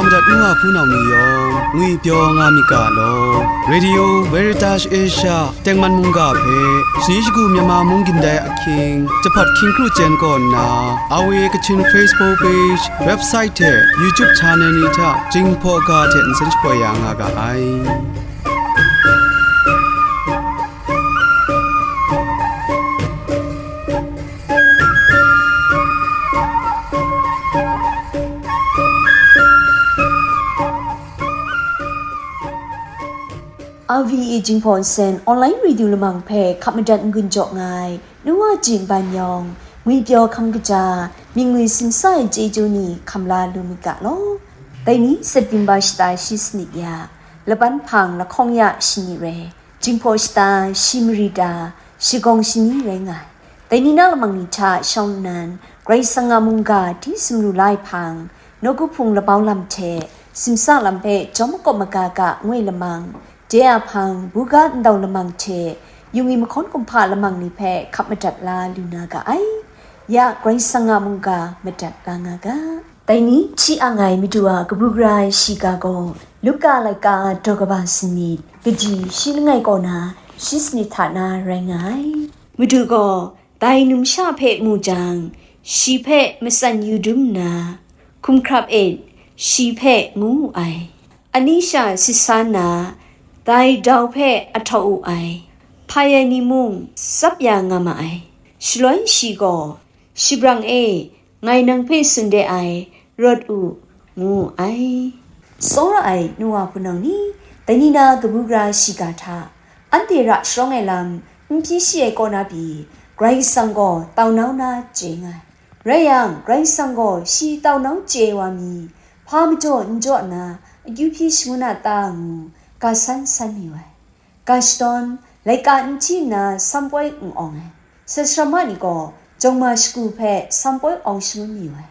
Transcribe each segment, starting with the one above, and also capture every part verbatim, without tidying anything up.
Madat nu wa hpunau ni yawng ngwipyaw nga myit ga law. Radio Veritas Asia tengman mungga hpe shani shagu Myanmar mung gindai ahkying, jahpawt hkying kru chyen kaw nna, R V A Kachin Facebook page, website hte YouTube channel ni hta Jinghpaw ga hte nsen shapoi ya nga ga ai. R V A Jinghpaw Nsen Online Radio Lamang hpe hkap madat n-gun jaw nga ai, nu wa Jin Ban yawng, ngwipyaw hkam kaja, mying ngwi simsa ai chyeju ni hkam la lu myit ga law. Dai ni September shata shi sanit ya, Laban hpang lahkawng ya shani rai, Jinghpaw shata shi marita, shagawng shani rai nga ai. Dai ni na lamang ni hta shawng nnan, Karai Kasang a mungga di sumru la ai hpang, nawku hpung labau lam hte, simsa lam hpe jawm makawp maga ga ngoi lamang, de a hpang, buga ndau lamang hte, yung i mahkawn kumhpa lamang ni hpe hkap madat la lu na ga ai. Ya Karai Kasang a mungga madat la nga ga. Dai ni hti ang ai Madu a kabu gara ai shiga gaw, Luka laika daw kaba sanit, kaji shi langai kaw na, shi sanit hta na rai nga ai. Madu gaw dai numsha hpe mu jang, shi hpe matsan yu dum nna, hkum hkrap e shi hpe ngu wu ai. Ani sha sit sa nna, dai dau hpe ahtawk wu ai. Hpai ai ni mung tsap ya nga ma ai. Shaloi shi gaw, "Shibrang e, ngai nang hpe tsun de ai, rawt u," ngu wu ai. Tsawra ai nu wa hpunau ni, dai ni na kabu gara shiga hta, anhte ra sharawng ai lam n hpyi shi ai kaw na pyi, Karai Kasang gaw tau nau na chye nga ai. Rai yang, Karai Kasang gaw shi tau nau chye ai wa mi, hpa majaw n jaw nna, akyu hpyi shangun a ta ngu, ga san san mayu ai. Ga shadawn, laika n hti nna sampoi n awng ai. Sasara ma ni gaw jawng ma shagu hpe sampoi awng shangun mayu ai.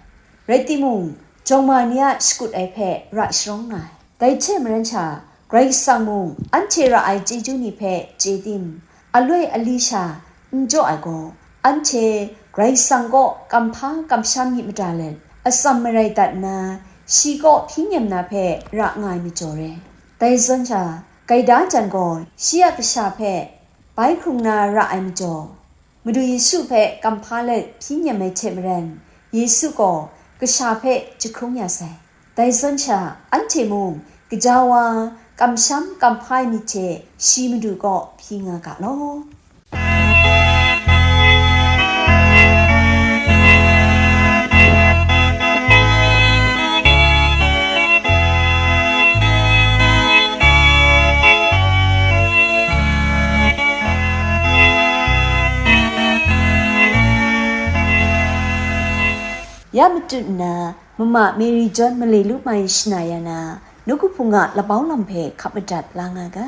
Rai timung, jawng ma ni a shakut ai hpe ra sharawng nga ai. Dai hte maren sha, Karai Kasang mung anhte ra ai chyeju ni hpe chye tim, aloi ali sha n jaw ai gaw, anhte Karai Kasang kaw kamhpa kamsham myit mada let, atsam marai dat nna, shi kaw hpyi nem na hpe ra nga ai majaw re. Dai zawn sha, gaida jan gaw shi a kasha hpe bai hkrung na ra ai majaw, Madu Yesu hpe kamhpa let hpyi nem ai hte maren, Yesu gaw kasha hpe jahkrung ya sai. Dai zawn sha, anhte mung gaja wa, kamsham kamhpa ai myit hte shi Madu kaw hpyi nga ga law. Ya matut nna, Mama Mary John Malelu mai shana ya na, nawku hpung a labau lam hpe hkap madat la nga ga.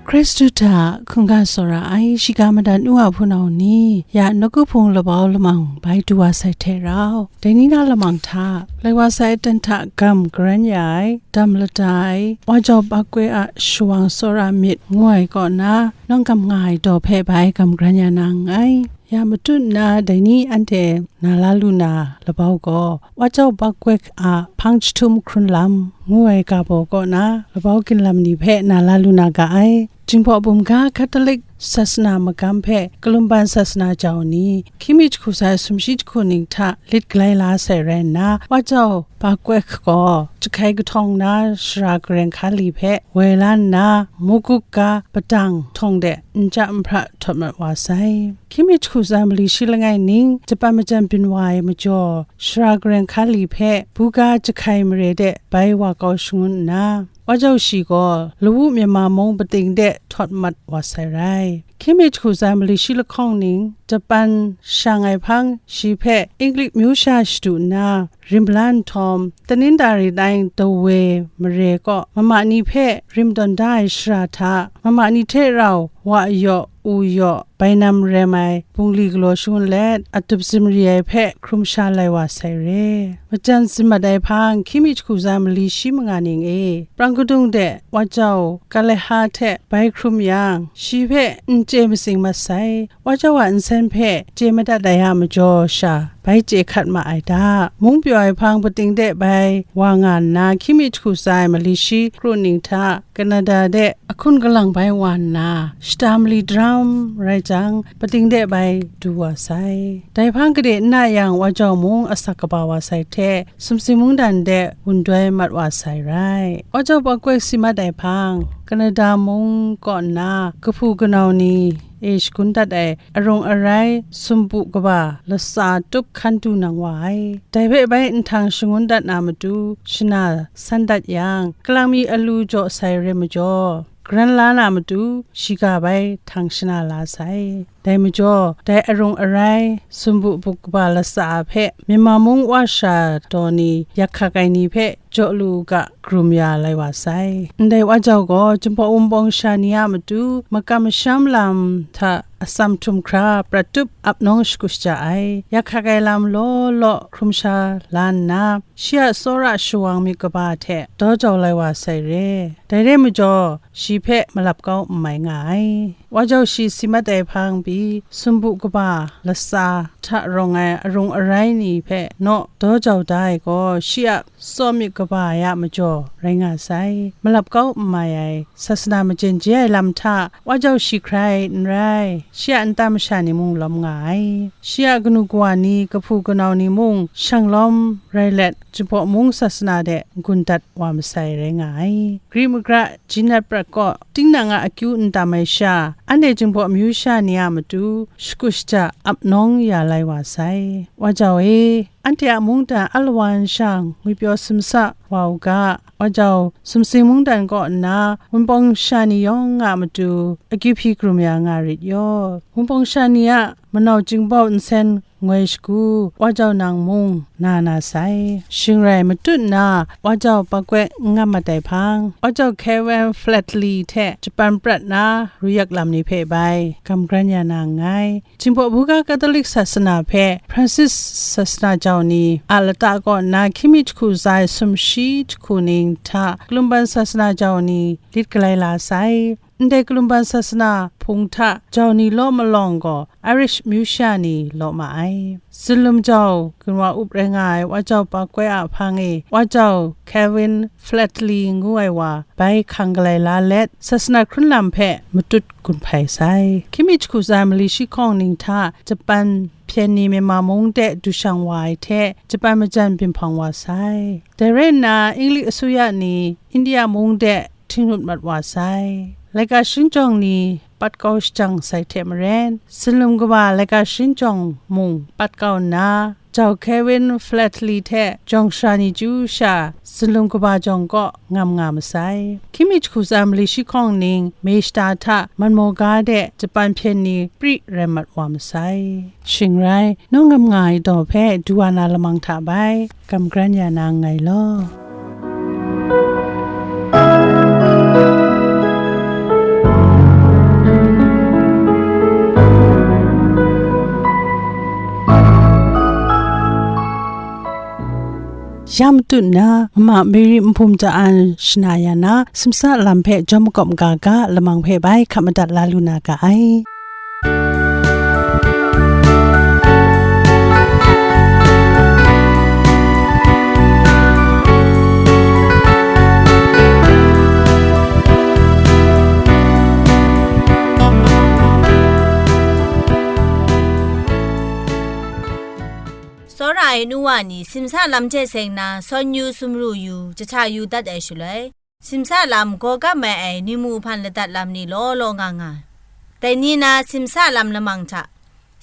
Hkristu hta hkungga tsawra ai shiga madat nu a hpunau ni, ya nawku hpung labau lamang bai du wa sai hte rau, dai ni na lamang hta, lai wa sai aten hta gam garan ya ai, dam lata ai, wa jau bakoi a shawang tsawra myit ngu ai kaw na, nawng gam nga ai daw hpe bai gam garan ya na nngai. Ya matut nna dai ni anhte na la lu na labau gaw, wa jau bakoi a hpang jahtum hkrun lam ngu ai ga baw kaw na labau ginlam ni hpe na la lu na ga ai. Jinghpaw bumga Catholic sasana magam hpe kalumban sasana jau ni, hkying mi jahku sai sumshi jahku ning hta lit galai la sai rai nna, wa jau bakoi gaw jahkai kahtawng na shara gareng hkan li hpe woi la nna, mukuk ga padang htawng de nja nhpra htawt mat wa sai. Hkying mi jahku sai mali shi langai ning Japan majan byin wa ai majaw, shara gareng hkan li hpe buga jahkai mare de bai wa kau shangun nna, wa jau shi gaw lawu Myanmar mung pating de htawt mat wa sai rai. Hkying mi jahku sai mali shi lahkawng ning Japan shang ai hpang shi hpe Inglik myu sha shadu nna, rim la nhtawm, Tanindari tai dawe mare kaw mama ni hpe rim tawn da ai shara hta, mama ni hte rau wa yaw, u yaw, bainam rem ai bungli galaw shangun let, a dup zimri ai hpe hkrum sha lai wa sai re. Majan sin mat ai hpang, hkying mi jahku tsa ai mali shi manga ning e, prang kadung de wa jau Kaleha hte bai hkrum yang, shi hpe n chye matsing mat sai. Wa jau a nsen hpe chye madat ai a majaw sha, bai chye hkat ma ai da. Mung pyaw ai hpang pating de bai wa nga nna, hkying mi jahku tsa ai mali shi kru ning hta Kanada de ahkun kalang bai wa nna, shata mali daram rai jang, pating de bai du wa sai. Dai hpang gade n na yang, wa jau mung asak kaba wa sai hte, sumsing mungdan de wun doi mat wa sai rai. Wa jau Pakwe si mat ai hpang, Kanada mung kaw nna kahpu kanau ni e shagun dat ai arung arai sumpu kaba latsa tup hkan du nang wa ai. Dai hpe bai nhtang shangun dat na matu shana san dat yang, kalang mi alu jaw sai re majaw, karan la na matu shiga bai htang shana la sai. Dai majaw, dai arung arai sumpu kaba latsa hpe Myanmar mung wa sha daw ni yak hkak ai ni hpe jaw lu u ga, karum ya lai wa sai. Ndai wa jau gaw, Jinghpaw Wunpawng sha ni a matu makam masham lam hta atsam htum hkra prat tup ap nawng shagu shaja ai. Yak hkak ai lam law law hkrum sha la nna, shi a tsawra shawang myit kaba hte daw jau lai wa sai re. Dai re majaw, shi hpe malap kau n mai nga ai. Wa jau shi si mat ai hpang pyi, sumpu kaba latsa hta rawng ai arung arai ni hpe naw daw jau da ai gaw, shi a tsaw myit kaba ai a majaw rai nga sai. Malap kau n mai ai, sasana majen je ai lam hta wa jau shi hkrai n rai, shi a nta masha ni mung lawm nga ai. Shi a kanu kawa ni, kahpu kanau ni mung shang lawm rai let, Jinghpaw mung sasana de n-gun dat wa masai rai nga ai. Gri magra Jinat prat kaw, tinang a akyu n tam ai sha, anhte Jinghpaw amyu sha ni a matu shagu shaja ap nawng ya lai wa sai. Wa jau e, anhte a mungdan alawa n shang, ngwipyaw simsa wa u ga. Wa jau, sumsing mungdan kaw nna, Wunpawng sha ni yawng a matu akyu hpyi karum ya nga rit yaw. Wunpawng sha ni a manau jingbau nsen ngoi shagu, wa jau nang mung na na sai. Shing rai matut nna, wa jau Pakwe n ngam mat ai hpang, wa jau Kevin Flatley hte Japan prat na ruyak lam ni hpe bai kamgran ya na nngai. Jinghpaw buga Katolik sasana hpe Francis sasana jau ni a lata kaw nna hkying mi jahku tsa ai sumshi jahku ning hta Kalumban sasana jau ni lit galai la sai. Ndai Kalumban sasana hpung hta jau ni law malawng gaw Irish myu sha ni law ma ai. Zinlum jau ginwa up rai nga ai wa jau Pakwe a hpang e, wa jau Kevin Flatley ngu ai wa bai hkang galai la let, sasana hkrun lam hpe matut gun hpai sai. Hkying mi jahku tsa ai mali shi hkawng ning hta Japan hpyen ni Myanmar mung de du shang wa ai hte, Japan majan byin hpang wa sai. Dai rai nna, Inglik asuya ni India mung de htinglut mat wa sai. Laika sharin jawng ni pat kau shajang sai hte maren, Zinlum kaba laika sharin jawng mung pat kau nna, jau Kevin Flatley hte jawng sara ni chyu sha, Zinlum kaba jawng kaw ngam nga masai. Hkying mi jahku tsa ai mali shi hkawng ning, May shata hta Manmawga de Japan hpyen ni pri rai mat wa masai. Shing rai, nawng ngam nga ai daw hpe du wa na lamang hta bai, kamgran ya na nngai law. Ya matut nna, Mama Mary Nhpum Ja An shana ya na, simsa lam hpe jawm makawp maga ga, lamang hpe bai hkap madat la lu na ga ai. Tsawra ai nu wa ni, simsa lam hte seng na, sawn yu, sumru yu, jahta yu dat ai shaloi, simsa lam gaw gap mai ai ni mu hpan ladat lam ni law law nga nga ai. Dai ni na simsa lam lamang hta,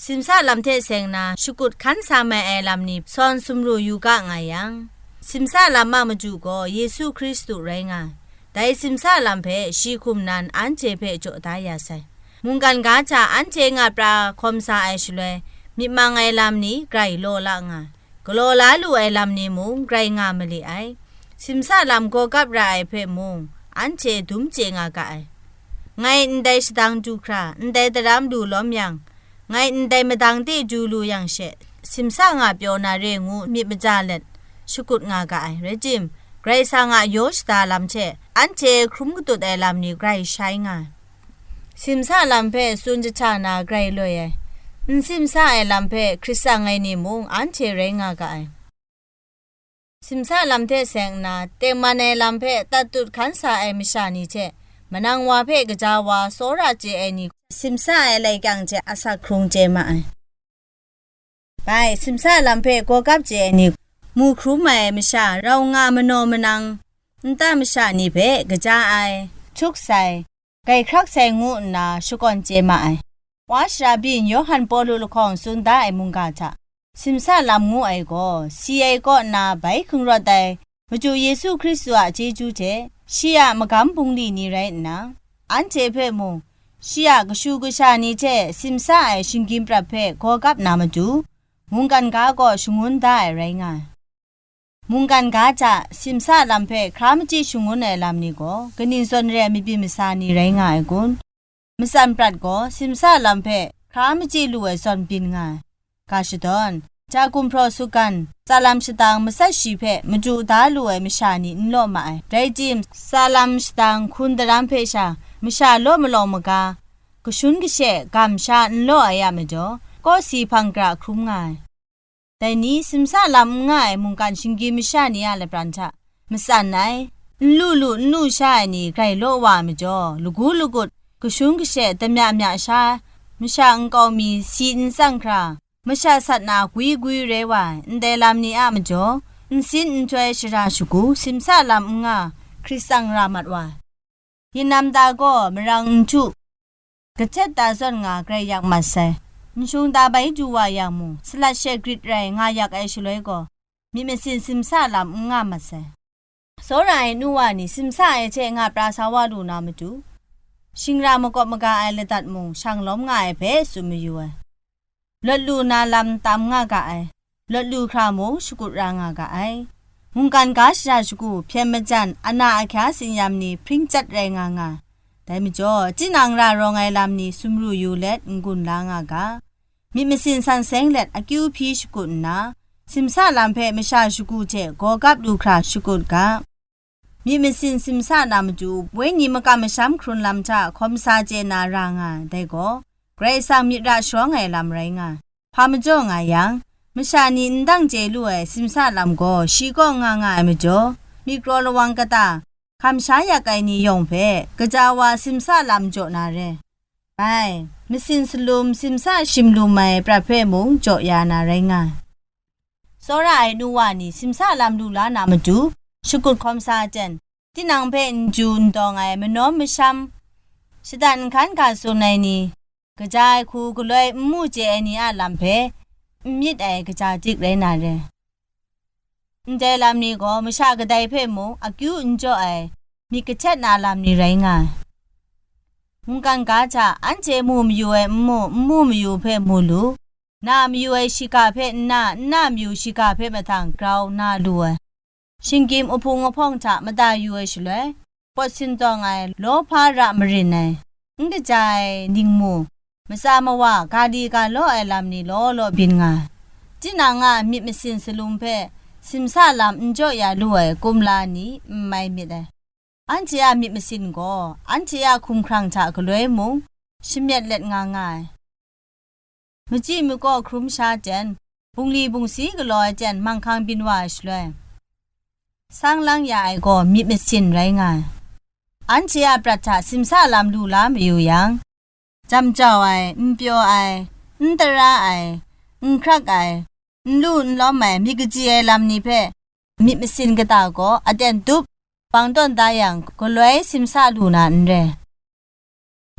simsa lam hte seng na shakut hkan sa mai ai lam ni sawn sumru yu ga nga yang, simsa lam a maju gaw Yesu Hkristu rai nga ai. Dai simsa lam hpe shi hkum nan anhte hpe jaw da ya sai. Mungkan ga hta anhte nga pra hkawm sa ai shaloi, myit mang ai lam ni grai law la nga ai. Galaw la lu ai lam ni mung grai nga mali ai. Simsa lam gaw gap ra ai hpe mung, anhte dum chye nga ga ai. Ngai ndai shadang du hkra, ndai daram lu lawm yang, ngai ndai madang de du lu yang she, simsa nga pyaw na re ngu myit maja let shakut nga ga ai. Rai tim, Karai Kasang a yaw shada lam hte anhte hkrum katut ai lam ni grai shai nga ai. Simsa lam hpe tsun jahta na grai loi ai, n simsa ai lam hpe hkrit tsang ai ni mung anhte rai nga ga ai. Simsa lam hte seng nna, tengman ai lam hpe tatut hkan sa ai masha ni hte, manang wa hpe gaja wa tsawra chye ai ni, simsa ai lai kyang hte asak hkrung chye ma ai. Bai, simsa lam hpe gawgap chye ai ni, mu hkrum ai masha, rau nga manaw manang, nta masha ni hpe gaja ai, htuk sai, grai hkrak sai ngu nna shakawn chye ma ai. Wa shara byin Yawhan Pawlu lahkawng tsun da ai mungga hta, simsa lam ngu ai gaw, si ai kaw nna bai hkungrawt ai Madu Yesu Hkristu a chyeju hte, shi a magam bungli ni rai nna, anhte hpe mung, shi a kashu kasha ni hte simsa ai shinggyim prat hpe gawgap na matu, mungkan ga gaw shangun da ai rai nga ai. Mungkan ga hta simsa lam hpe hkra machyi shangun ai lam ni gaw, kaning zawn re ai mabyin masa ni rai nga ai kun? Matsan prat gaw simsa lam hpe hkra machyi lu ai zawn byin nga ai. Ga shadawn, ja gumhpraw sugan, tsalam shadang matsat shi hpe madu da lu ai masha ni n law ma ai. Rai tim, tsalam shadang hkun daram hpe sha, masha law malawng maga, kashun kashe, gam sha n law ai a majaw, kawsi hpang gra hkrum nga ai. Dai ni, simsa lam n nga ai mungkan shinggyim masha ni a lapran hta, matsan ai, n lu lu, n lu sha ai ni grai law wa ai majaw, lagu lagut, kashun kashe, damya mya sha, masha nkau mi si n tsang hkra, masha sat na gwi gwi rai wa ai, ndai lam ni a majaw, nsin nhtoi shara shagu, simsa lam n nga, hkrit tsang ra mat wa ai. Yin nam da gaw marang n htu, kahtet da zawn nga grai yak mat sai. Nshung da bai du wa yang mung, salat she grit rai nga yak ai shaloi gaw, myit masin simsa lam n nga mat sai. Tsawra ai nu wa ni simsa ai hte nga pra sa wa lu na matu, shingra makawp maga ai ladat mung shang lawm nga ai hpe tsun mayu ai. Lawt lu na lam tam nga ga ai, lawt lu hkra mung shakut ra nga ga ai. Mungkan ga shara shagu, hpyen majan, ana ahkya tsinyam ni hpring chyat rai nga nga. Dai majaw, tinang ra rawng ai lam ni sumru yu let n-gun la nga ga. Myit masin san seng let akyu hpyi shakut nna, simsa lam hpe masha shagu hte gawgap lu hkra shakut ga. Myit masin simsa na matu, wenyi makam masham hkrun lam hta hkawm sa chye na ra nga ai, dai gaw, Karai Kasang myit ra sharawng ai lam rai nga ai. Hpa majaw nga yang, masha ni n dang chye lu ai simsa lam gaw shi kaw nga nga ai majaw, myit kraw lawang kata, hkam sha yak ai ni yawng hpe, gaja wa simsa lam jaw na re. Bai, masin salum simsa shim lum ai prat hpe mung jaw ya na rai nga ai. Tsawra ai nu wa ni simsa lam lu la na matu, shakut hkawm sa ten, tinang hpe n ju n dawng ai manawm masham, shatan nhkan ga tsun ai ni, kaja ai hku galoi n mu chye ai ni a lam hpe, n myit ai kaja dik rai na re. Ndai lam ni gaw masha kadai hpe mung akyu n jaw ai myit kahtet na lam ni rai nga ai. Mungkan ga hta anhte mu mayu ai n mu, n mu mayu hpe mu lu, na mayu ai shiga hpe nna, nna mayu shiga hpe mahtang grau na lu ai. Shinggyim ahpung ahpawng hta mada yu ai shaloi, pawt sindawng ai lawhpa ra marin ai, n kaja ai ningmu, matsa mawa, ga li ga law ai lam ni law law byin nga ai. Tinang a myit masin salum hpe simsa lam n jaw ya lu ai kumla ni n mai myit ai. Anhte a myit masin gaw, anhte a hkumhkrang hta galoi mung, shamyet let nga nga ai. Machyi makaw hkrum sha jen, bungli bungsi galaw ai jen manghkang byin wa ai shaloi, sang lang ya ai gaw myit masin rai nga ai. Anhte a prat hta simsa lam lu la mayu yang, jam jau ai, n pyaw ai, n tara ai, n hkrak ai, n lu n lawm ai myit kaji ai lam ni hpe, myit masin kata gaw aten dup, bang tawn da yang, galoi simsa lu na n re.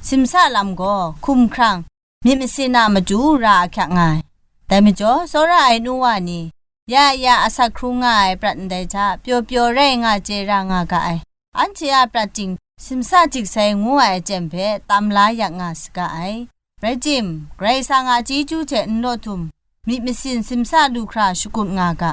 Simsa lam gaw hkumhkrang, myit masin a matu ra ahkyak nga ai. Dai majaw, tsawra ai nu wa ni, ya ya asak hkrung nga ai prat ndai hta pyaw pyaw rai nga chye ra nga ga ai. Anhte a prat ting simsa dik sai ngu ai aten hpe tam la yak nga saga ai. Rai tim, Karai Kasang a chyeju hte n law htum, myit masin simsa lu hkra shakut nga ga.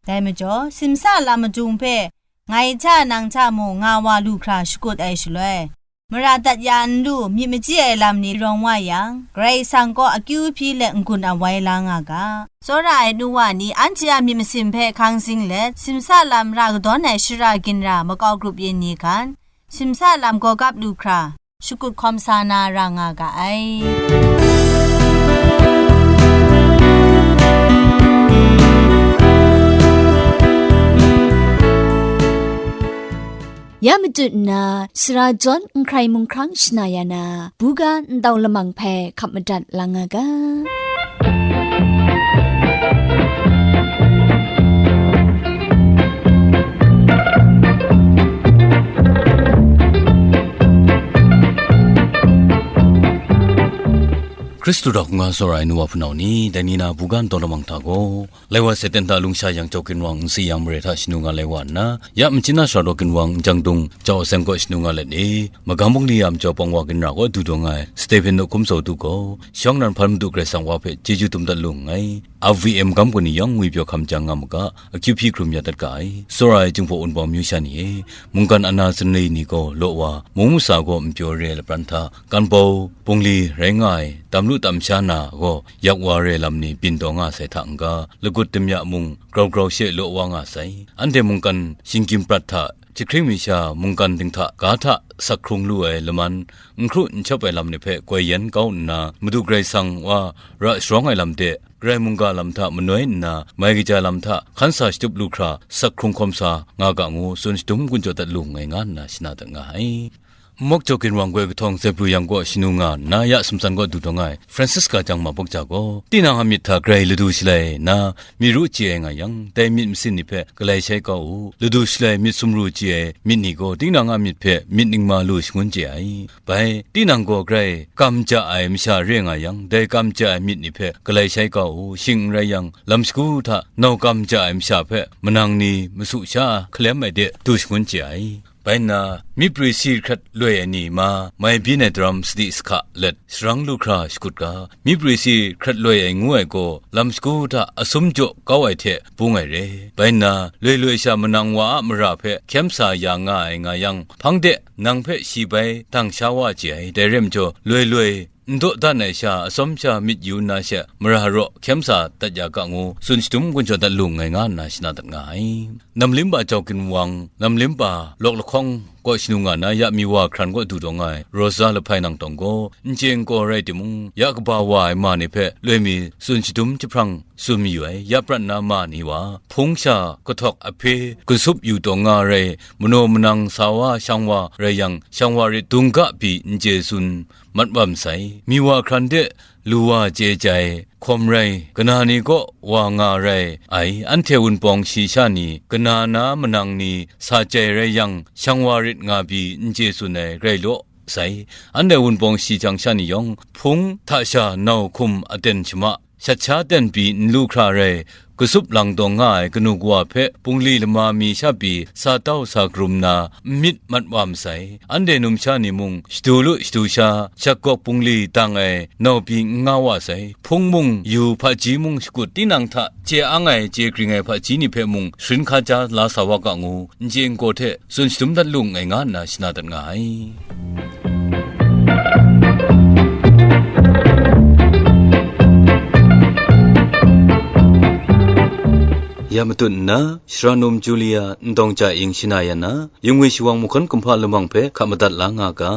Dai majaw, simsa lam madung hpe ngai hta nang hta mung nga wa lu hkra shakut ai shaloi, Mara dat ya n lu, myit machyi ai lam ni rawng wa yang, Karai Kasang kaw akyu hpyi let n-gun awai la nga ga. Tsawra ai nu wa ni, anhte a myit masin hpe hkang zing let, simsa lam ra kadawn ai shara ginra makau grup yin ni hkan, simsa lam gaw gap lu hkra, shakut hkawm sa na ra nga ga ai. Ya matut nna, sara jawn n hkrai mung hkrang shana ya na, buga ndau lamang hpe hkap madat lang nga ga. Hkristu hta hkungga tsawra ai nu wa hpunau ni, dai ni na buga ndau lamang hta gaw, Lai wa Seten hta lungsha yang Jau Ginwang nsi yang mare hta shanu nga lai wa nna, ya Machin na Sara Daw Ginwang Njang Dung Jau Aseng kaw shanu nga let e, magam bungli ya majaw pawng wa ginra kaw du dawng ai Stephen Hkum Sawtu gaw, shawng nan hpan Madu Karai Kasang wa hpe chyeju dum dat lu nngai. A V M gam kaw ni yawng ngwipyaw hkam jang nga mu ga, akyu hpyi hkrum ya dat ga ai. Tsawra ai Jinghpaw Wunpawng amyu sha ni e, mungkan ana sanli ni gaw law wa, mung masa gaw npyaw re ai lapran hta, kan bau, bungli rai nga ai, tam lu tam sha na gaw, yak wa re lam ni byin taw nga sai hta n-ga, lagut damya mung grau grau she law wa nga sai. Anhte mungkan shinggyim prat hta, jahkring mi sha mungkan dinghta ga hta sak hkrung lu ai laman, n hkru n shap ai lam ni hpe goi yan kau nna, Madu Karai Kasang wa ra sharawng ai lam de, Karai mungga lam hta manoi nna, mai kaja lam hta hkan sa shatup lu hkra, sak hkrung hkawm sa nga ga ngu, tsun shadum gun jaw dat lu nngai nga nna shana dat nga ai. Mawk Jau Ginwang goi kahtawng Zebru yang kaw shanu nga nna, ya sumsan kaw du dawng ai Francisca Jang Ma Bawk Cha gaw, tinang a myit hta Karai ladu shalai na, myit ru chye ai nga yang, dai myit masin ni hpe galai shai kau u. Ladu shalai myit sumru chye ai myit ni gaw, tinang a myit hpe myit ningma lu shangun chye ai. Bai, tinang gaw Karai kam ja ai masha re nga yang, dai kam ja ai myit ni hpe galai shai kau u. Shing n rai yang, lam shagu hta nau kam ja ai masha hpe manang ni masu sha hkalem ai de du shangun chye ai. Bai nna, myiprwi si hkrat loi ai ni ma, mai byin ai daram sadi sahka let, sharang lu hkra shakut ga, myiprwi si hkrat loi ai ngu ai gaw, lam shagu hta asum jaw kau ai hte bung ai re. Bai nna, loi loi sha manang wa a mara hpe hkyem sa ya nga ai nga yang, hpang de nang hpe shi bai dang sha wa chye ai, dai rai majaw, loi loi n dawdan ai sha, atsawm sha myit yu nna she, mara raw hkyem sa dat ya ga ngu, tsun shadum gun jaw dat lu nngai nga nna shana dat nga ai. Namlimpa Jau Ginwang, Namlimpa Lawk Lahkawng kaw shanu nga na, ya mi wa hkran kaw du dawng ai Rosa Lahpai Nang Tawng gaw, n chye n kaw rai timung, ya kaba wa ai ma ni hpe loi mi tsun shadum jahprang tsun mayu ai, ya prat na ma ni wa, hpung sha kahtawk ahpe kasup yu taw nga rai, manaw manang sa wa shang wa rai yang, shang wa rit dung ga pyi n chye tsun mat wa masai. Mi wa hkran de lu wa chye jai, hkawm rai, kana ni kaw wa nga rai ai, anhte wunpawng shi sha ni, kana na manang ni sa jai rai yang, shang wa rit nga pyi n chye tsun ai rai law sai. Anhte wunpawng shi jang sha ni yawng, hpung hta sha nau hkum aten shama, shat sha ten pyi n lu hkra rai, kasup lang taw nga ai kanu kawa hpe bungli lama mi sha pyi sa tau sa karum na, n myit mat wa masai. Anhte numsha ni mung, shadu lu shadu sha, shakgawk bungli dang ai nau pyi n nga wa sai. Hpung mung yu, hpaji mung shakut, tinang hta chye ang ai, chye gring ai hpaji ni hpe mung sharin hka ja la sa wa ga ngu, n chye n kaw hte tsun shadum dat lu nngai nga nna shana dat nga ai. Ya matut nna, Shara Num Julia Ndawng Ja Ing shana ya na, yungwi shawang mahkawn kumhpa lamang hpe hka madat la nga ga.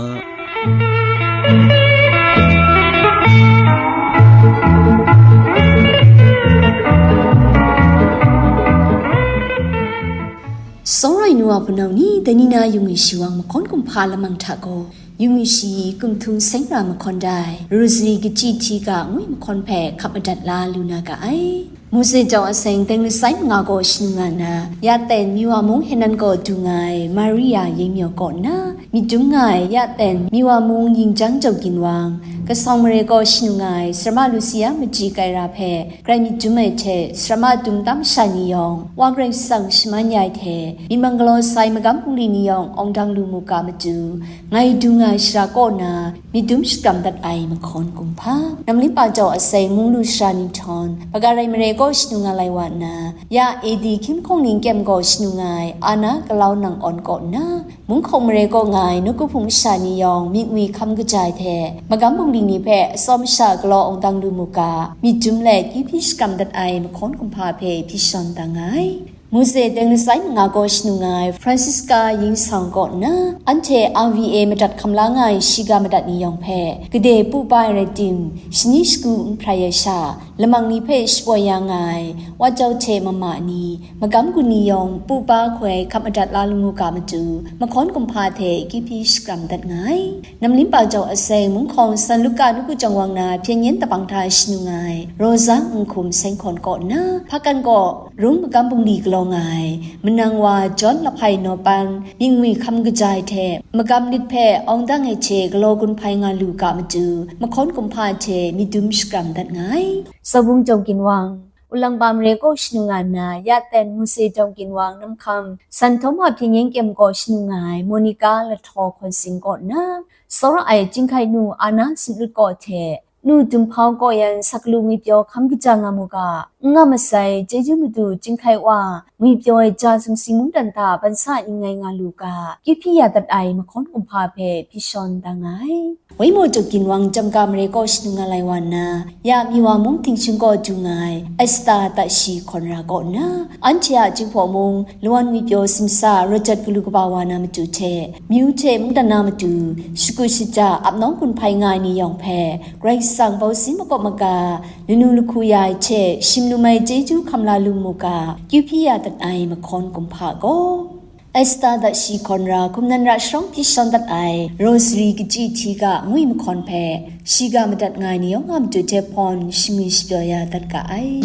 Sawrai nu a punau ni, dai ni na yungwi shawang mahkawn kumhpa lamang hta gaw, yungwi shi kumhtung seng ra mahkawn dai, Rosary Kachyi Hti Ga ngwi mahkawn hpe hkap madat la lu na ga ai. Mose Jau Aseng teng lasai manga gaw shanu nga nna, ya ten Miwa mung Henan kaw du nga ai Maria Yengmyaw kaw nna, myit dum nga ai, ya ten Miwa mung Yingjang Jau Ginwang, Kasawng Mare kaw shanu nga ai Sarama Lucia Machyi Kaira hpe, Karai myit dum ai hte, sarama dum tam sha ni yawng, Wa Karai Kasang shaman ya ai hte, myit mang galaw sai magam bungli ni yawng awng dang lu mu ga matu, ngai dung ai shara kaw na, myit dum shakram dat ai mahkawn kumhpa. Namlimpa Jau Aseng mung lu shara ni htawn, Hpaga Rai Mare kaw shanu nga lai wa nna, ya A D hkying hkawng ning kyem gaw shanu nga ai Ana Galau Nang Awn kaw nna, Munghkawng mare kaw nga ai nawku hpung masha ni yawng myit ngwi hkam kaja ai hte, magam bungli ni hpe atsawm sha galaw awng dang lu mu ga, myit dum let kyu hpyi shakram dat ai mahkawn kumhpa hpe hpyi shawn dang ai. Mose teng lasai manga kaw shanu nga ai Francisca Yingsang kaw nna, anhte R V A madat hkam la nga ai shiga madat ni yawng hpe, gade pu pa ai rai tim, shani shagu n hprai ai sha, lamang ni hpe shapoi ya nga ai, Wa Jau hte mama ni, magam gun ni yawng pu pa hkoi hkap madat la lu mu ga matu, mahkawn kumhpa hte kyu hpyi shakram dat nga ai. Namlim pa jau aseng Munghkawng San Luka nawku jang wang na hpyen yen dabang hta shanu nga ai, Rosa Nhkum Seng Hkawn kaw nna, Hpakan kaw Rung magam bungli galaw nga ai, manang wa John Lahpai Nawpan myit ngwi hkam kaja ai hte, magam lit hpe awng dang ai hte galaw gun hpai nga lu ga matu, mahkawn kumhpa hte myit dum shakram dat nga ai. Sawbung Jawng Ginwang, Ulangba mare kaw shanu nga nna, ya ten Mose Jawng Ginwang namhkam, San Htawma hpyen yen kyem kaw shanu nga ai Monica Lahtaw Hkawn Sing kaw nna, tsawra ai Chyinghkai nu Ana Sinlut kaw hte, nu Dumhpau kaw yan Saklu ngwipyaw hkam kaja nga mu ga, n nga masai, chyeju madu Chyinghkai wa, ngwipyaw ai ja sumsing mungdan hta ban sa ning ngai nga lu ga, kyu hpyi ya dat ai mahkawn kumhpa hpe hpyi shawn dang ai. Waimaw Tuk Ginwang Jamga mare kaw shanu nga lai wa nna, ya Miwa mung Tingshing kaw du nga ai Esta Tashi Hkawn Ra kaw nna, anhte a Jinghpaw mung Lawan ngwipyaw simsa Rojat galu kaba wa na matu hte, myu hte mungdan na matu, shakut shaja ap nawng gun hpai nga ai ni yawng hpe, Karai Kasang bausin makawp maga, lanu lahku ya ai hte, shim lum ai chyeju hkam la lu mu ga, kyu hpyi ya dat ai mahkawn kumhpa gaw, Esta Tashi Hkawn Ra hkum nan ra sharawng hpyi shawn dat ai, Rosary Kachyi Hti Ga ngwi mahkawn hpe, shiga madat nga ai ni yawng a matu hte hpawn shingwi shapyaw ya dat ga ai.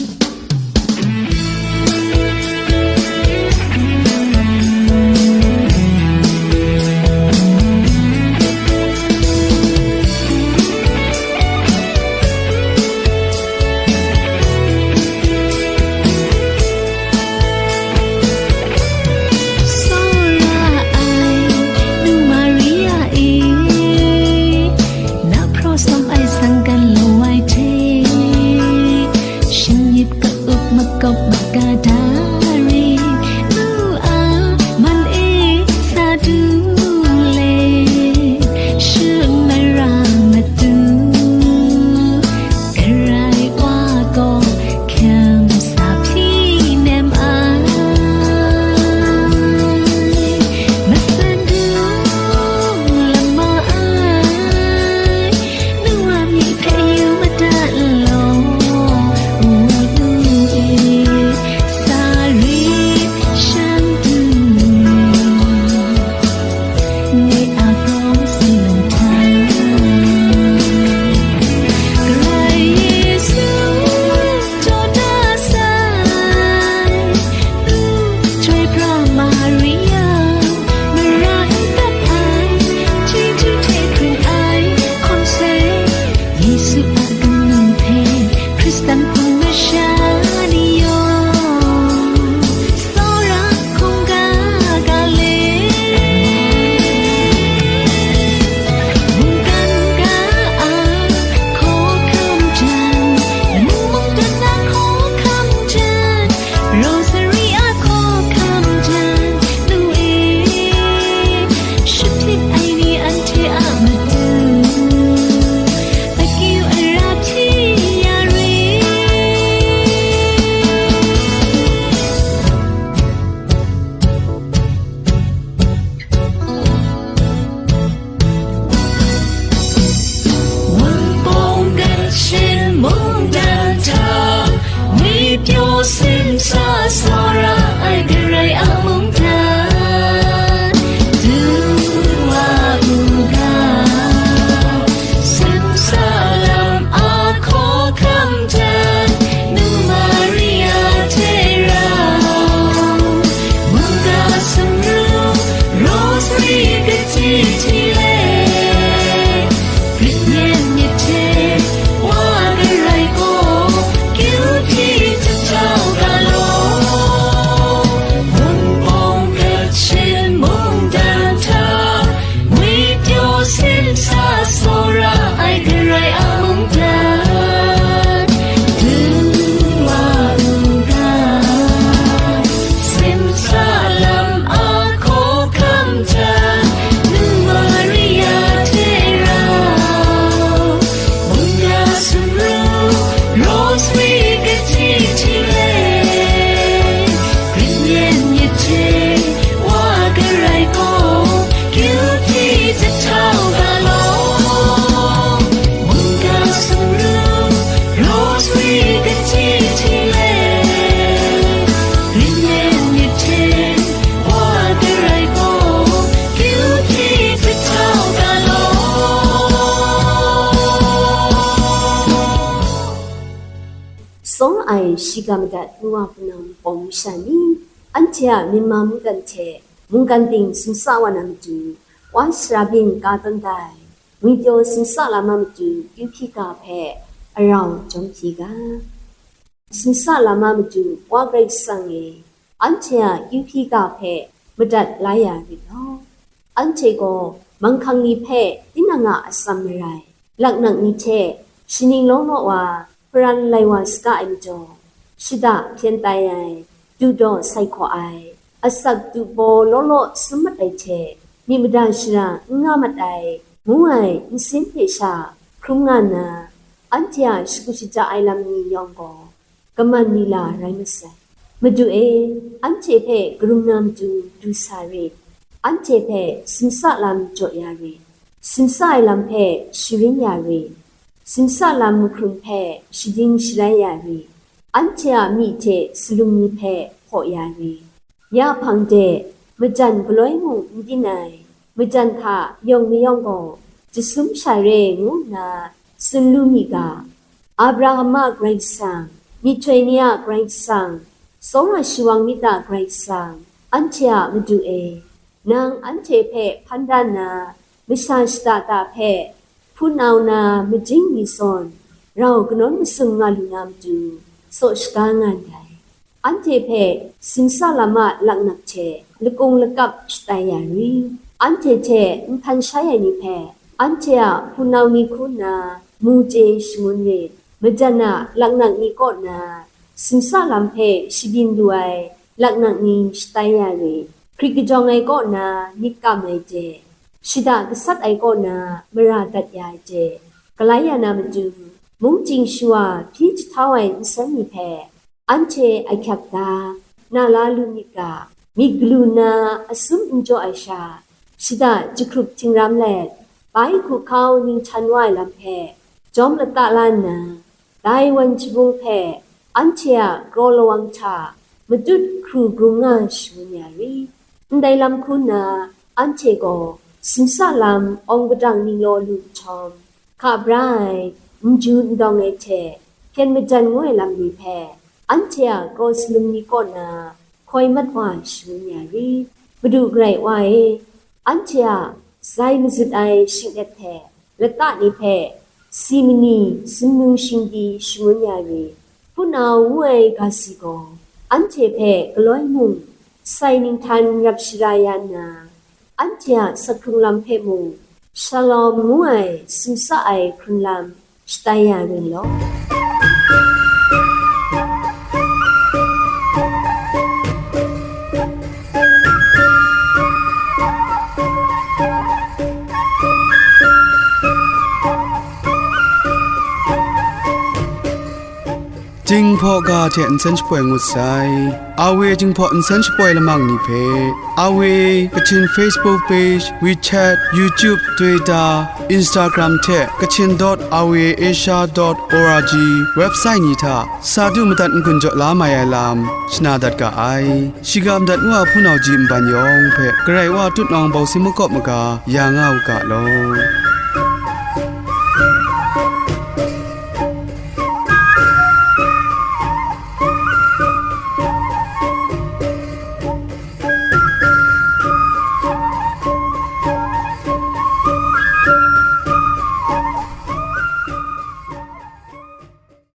Sora ai, nu Maria e, na hpraw sawm ai sangkan lo ai hte, shinggyit ga Shiga madat ngu wa hpunau pawng masha ni, anhte a Myanmar mungkan hte mungkan ting simsa wa na matu, wa sara byin ka tawn dai, ngwipyaw simsa lam a matu kyu hpyi ga hpe arau jawm hpyi ga. Simsa lam a matu Wa Karai Kasang e, anhte a kyu hpyi ga hpe madat la ya rit law, anhte gaw manghkang ni hpe tinang a atsam marai, laknak ni hte shaning law law wa, paran lai wa saga ai majaw, shada hpyen tai ai, dudaw sai hkaw ai, asak dubaw law law sum mat ai hte, myit mada shara n nga mat ai, ngu ai nsin hte sha hkrum nga nna, anhte a shagu shaja ai lam ni yawng gaw, kaman ni la rai masai. Madu e, anhte hpe karum na matu du sa rit, anhte hpe simsa lam jaw ya rit, simsa ai lam hpe sharin ya rit, simsa lam mahkrung hpe shading sharai ya rit, anhte a myi hte salum ni hpe hpaw ya rit. Ya hpang de, majan galoi mung n byin ai, majan hta yawng mayawng gaw jasum sha re ngu nna tsun lu mi ga. Abraham a Karai Kasang, myihtoi ni a Karai Kasang, tsawra shawang myit a Karai Kasang, anhte a Madu e, nang anhte hpe hpan dan na, masha shada da hpe hpunau na majing mi zawn, rau kanawn masum nga lu na matu, saw shaga nga ndai. Anhte hpe simsa lam a laknak hte lakung lakap shatai ya ri, anhte hte nhpan shai ai ni hpe, anhte a hpunau ni hku nna mu chye shangun rit, majan a laknak ni kaw na simsa lam hpe shabyin lu ai laknak ni shatai ya rit, hkrit kajawng ai kaw na myit kam ai hte, shada gasat ai kaw na mara dat ya ai hte, galai ya na matu, mungchying shawa hpyi jahtau ai nsen ni hpe, anhte ahkyak da, na la lu myit ga, myit galu nna asum n jaw ai sha, shada jahkrup htingram let, bai hku hkau ninghtan wa ai lam hpe jawm lata la nna, dai wan jabung hpe anhte a kraw lawang hta matut hkru grung nga shangun ya ri. Ndai lam hku nna, anhte gaw simsa lam awng padang ninglaw lu nhtawm, hka bra ai, n ju n dawng ai hte hpyen majan ngu ai lam ni hpe, anhte a kraw salum ni kaw na hkoi mat wa shangun ya ri. Madu Karai Wa e, anhte a zai mazut ai shinglet hte lata ni hpe si mani sumnung shingdi shangun ya ri. Hpunau ngu ai ga si gaw, anhte hpe galoi mung sai ninghtan rap shara ya nna, anhte a sakhkrung lam hpe mung, Shalom ngu ai simsa ai hkrun lam shatai ya rin law. Jinghpaw ga hte nsen shapoi ngut sai. Awe Jinghpaw nsen shapoi lamang ni hpe, Awe Kachin Facebook page, WeChat, YouTube, Twitter, Instagram hte Kachin dot awe asia dot org website ni hta sa du madat n-gun jaw la mai ai lam shana dat ga ai. Shiga madat ngu a hpunau ji nban yawng hpe Karai Wa tutnawng bawsin makawp maga ya nga u ga law.